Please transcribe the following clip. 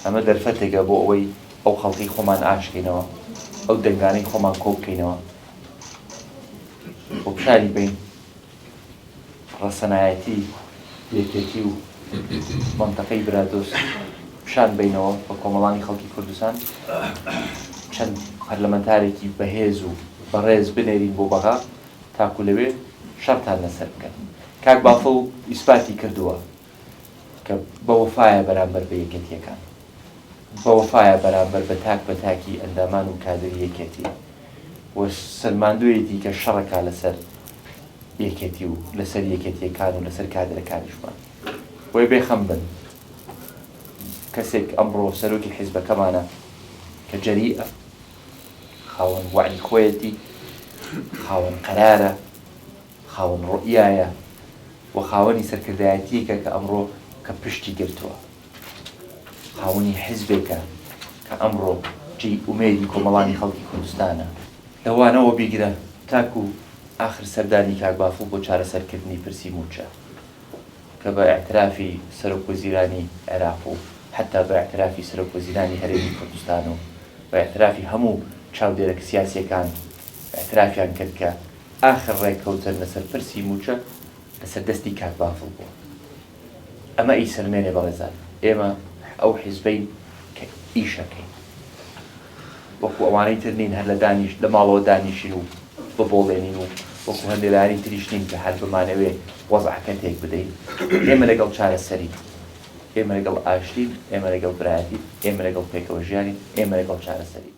ئەمە دەرفەتێکە بۆ ئەوەی ئەو خەڵکەی خۆمان ئاشکەینەوە، ئەو دەنگانەی خۆمان کۆ بکەینەوە و پیشانی بەین ڕەسەنایەتی یەکێتی و مەنتەقەی برادۆست پیشان بەینەوە بە کۆمەڵانی خەڵکی کوردستان، چەند پەرلەمەنتارێکی بەهێز و بەڕێز بنێرین بۆ بەغا تاکو لەوێ شەڕتان لەسەر بکەن. کاک بافڵ ئیسپاتی کردووە کە بەوەفایە بەرامبەر بە یەکێتییەکان، بەوەفایە بەرامبەر بە تاک بە تاکی ئەندامان و کادری یەکێتی و سەلماندوویەتی کە شەڕەکا لەسەر یەکێتی و لەسەر یەکێتییەکان و لەسەر کادرەکانیشمان. بۆیە بێ خەم بن. کەسێک ئەمڕۆ سەرۆکی حیزبەکەمانە کە جەریئە، خاوەن وەعی خۆیەتی، خاوەن قەرارە، خاوەن ڕوئیایە و خاوەنی سەرکردایەتییەکە کە ئەمڕۆ کە پشتی گرتووە. خاوەنی حیزبێکە کە ئەمڕۆ جێی ئومێدی کۆمەڵانی خەڵکی کوردستانە. لەوانەوە بیگرە تاکو ئاخر سەردانی کاک بافڵ بۆ چارەسەرکردنی پرسی مووچە کە بە ئیعترافی سەرۆک وەزیرانی عێراق و حەتا بە ئیعترافی سەرۆک وەزیرانی هەرێمی کوردستان و بە ئیعترافی هەموو چاودێرە سیاسیەکان ئیعترافیان کرد کە ئاخر ڕێککەوتن لەسەر پرسی مووچە لەسەر دەستی کاک بافڵ بووە. ئەمە ئەیسەلمێنێ بەڕێزان ئێمە ئەو حیزبەین کە ئیشەکەین وەکو ئەوانەی تر نین هەر لە دانیش لە ماڵەوە دانیشین و ببۆڵێنین و وەکو هەندێ لایەنی تریش نین کە هەر بمانەوێ وەزعەکە تێک بدەین. ئێمە لەگەڵ چارەسەرین، ئێمە لەگەڵ ئاشتین، ئێمە لەگەڵ برایەتین، ئێمە لەگەڵ پێکەوە ژیانین، ئێمە لەگەڵ چارەسەرین.